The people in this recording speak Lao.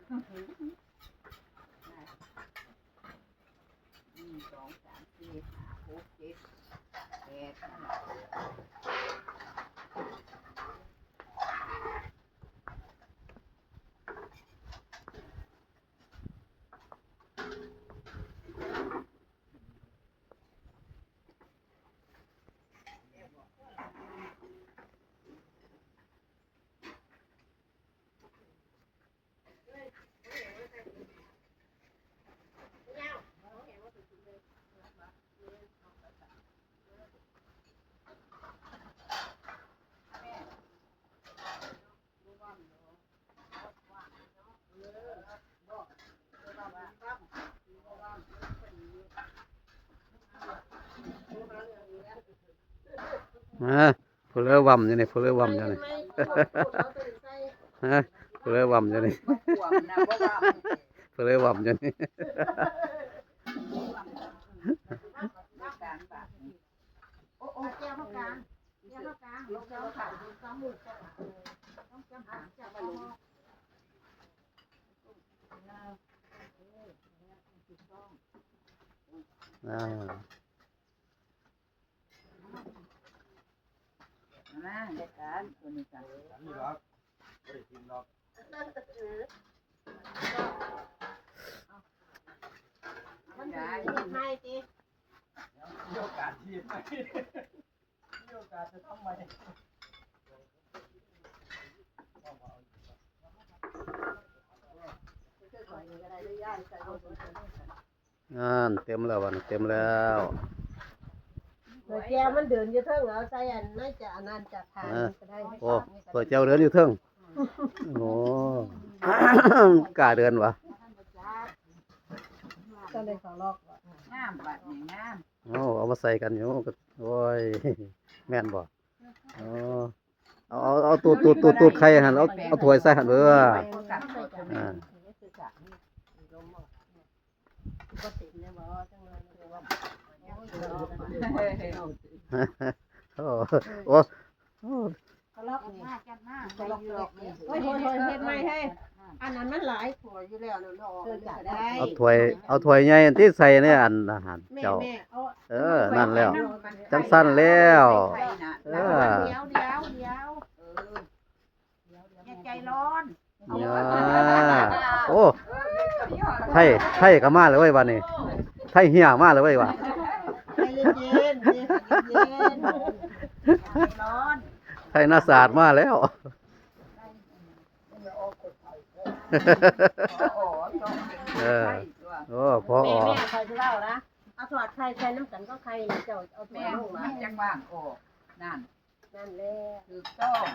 ໜຶ່ງ ສອງ ສາມ ສີ່ ຫ້າ ຫົກ ເຈັດ ແປດ ຮະ ຜູ້ເລີວຳຢູ່ນີ້ ຜູ້ເລີວຳຢູ່ນີ້ ຮະ ຜູ້ເລີວຳຢູ່ນີ້ ຜູ້ເລີວຳຢູ່ນີ້. ອ່າ ມາ ຈັດການ ຄົນນີ້ກະ ອັນນີ້ດອກ ບໍ່ໄດ້ກິນດອກ ມັນຊິເຮັດໃຫ້ຕິ ມີໂອກາດຊິເຮັດໃໝ່ ມີໂອກາດຈະທຳໃໝ່ ນັ້ນ ເຕັມແລ້ວ ບາດນີ້ເຕັມແລ້ວ. ຖ້ວຍແກ້ວມັນເດີນຢູ່ເທິງ ເອົາໃສ່ອັນນັ້ນ ຈາກອັນນັ້ນ ຈາກຖາດ ເອີ ກໍໄດ້. ໂອ້ ຖ້ວຍແກ້ວເດີນຢູ່ເທິງ. ໂອ້ ກ້າເດີນຫວາ? ກໍເລີຍເຂົ້າລັອກວ່າ ງາມ ບາດນີ້ງາມ. ໂອ້ ເອົາມາໃສ່ກັນຢູ່ ໂອ້ຍ ແມ່ນບໍ່? ອໍ ເອົາ ເອົາ ເອົາ ຕູດ ຕູດ ຕູດ ຕູດໄຂ່ຫັ້ນ ເອົາ ເອົາຖ້ວຍໃສ່ຫັ້ນ ເອີ ອ່າ ໂອ້ ໂອ້ ໂອ້ ໂອ້ຍ ເຮັດໃໝ່ເຮີ້ຍ ອັນນັ້ນມັນຫຼາຍຖ້ວຍຢູ່ແລ້ວ ເນາະ ເອົາຖ້ວຍ ເອົາຖ້ວຍໃຫຍ່ອັນທີ່ໃສ່ໃນອັນນັ້ນຫັ້ນ ແມ່ ເຈົ້າ ແມ່ ເອີ ນັ້ນແລ້ວ ຈັ່ງຊັ້ນແລ້ວ ເອີ ດຽວ ດຽວ ດຽວ ເອີ ຢ່າໃຈຮ້ອນ ໂອ້ ໄທ ໄທກໍມາແລ້ວເວີຍ ບາດນີ້ ໄທເຮຍມາແລ້ວເວີຍວ່າ ໃຈເຢັນໆ ໃຈເຢັນໆ ໄທນາສາດມາແລ້ວ. ເອີ ໂອ້ ພໍ ແມ່ ຂ້ອຍຊິເວົ້ານະ ເອົາທອດໄຂ່ໃສ່ນຳກັນກັບໄຂ່ ເຈົ້າເອົາຖ້ວຍລົງມາ ແມ່ ມັນຈັ່ງວ່າງອອກ ນັ້ນ ນັ້ນແຫຼະ ຖືກຕ້ອງ.